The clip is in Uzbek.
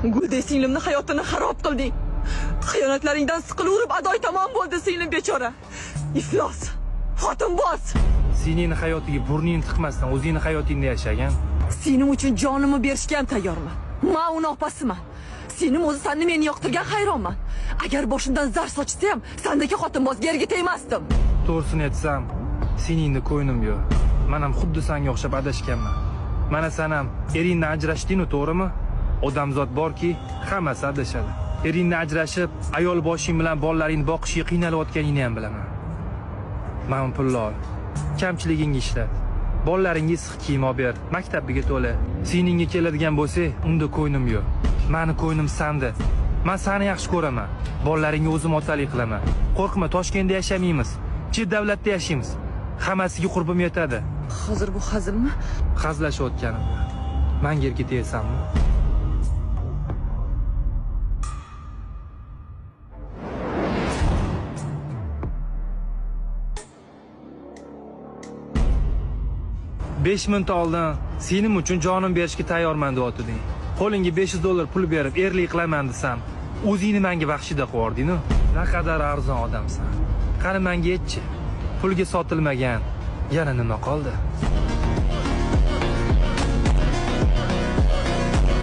Guldek singlimni hayotini xarob qilding. Xiyonatlaringdan siqilaverib adoy tamom bo'ldi singlim bechora. Iflos, xotinboz. Sening hayotiga burningni tiqmasdan o'zingni hayotingda yashagan. Sening uchun jonimni berishga ham tayyorman. Men uni opasiman. Sening o'zi sanni meni yoqtirgan hayronman. Agar boshimdan zar sochsa ham sandagi xotinbozga erga tegmasdim. To'g'risini aytsam, seningda ko'nglim yo'q. Men ham xuddi senga o'xshab adashganman. Mana sen ham eringdan ajrashding-ku, to'g'rimi? Odamzod borki, hammasi adashadi. Eringdan ajrashib, ayol boshing bilan bolalaringni boqishga qiynalayotganingni ham bilaman. Mana pulni ol. Kamchiligingni ishlat. Bolalaringga issiq kiyim olib ber, maktabiga to'la. Seningga keladigan bo'lsa, unda ko'nglim yo'q. Mani ko'nglim senda. Men seni yaxshi ko'raman. Bolalaringga o'zim otalik qilaman. Qo'rqma, Toshkentda yashamaymiz. Chet davlatda yashaymiz. Hammasiga qurbim yetadi. Hozir bu hazilmi? Hazillashayotganim. Menga erga tegasanmi? Besh minut oldin sening uchun jonim berishga tayyorman deyotding. Qo'lingga $500 pul berib erlik qilaman desam, o'zingni menga baxshida qilvording-ku. Naqadar arzon odamsan. Qani menga aytchi, pulga sotilmagan yana nima qoldi?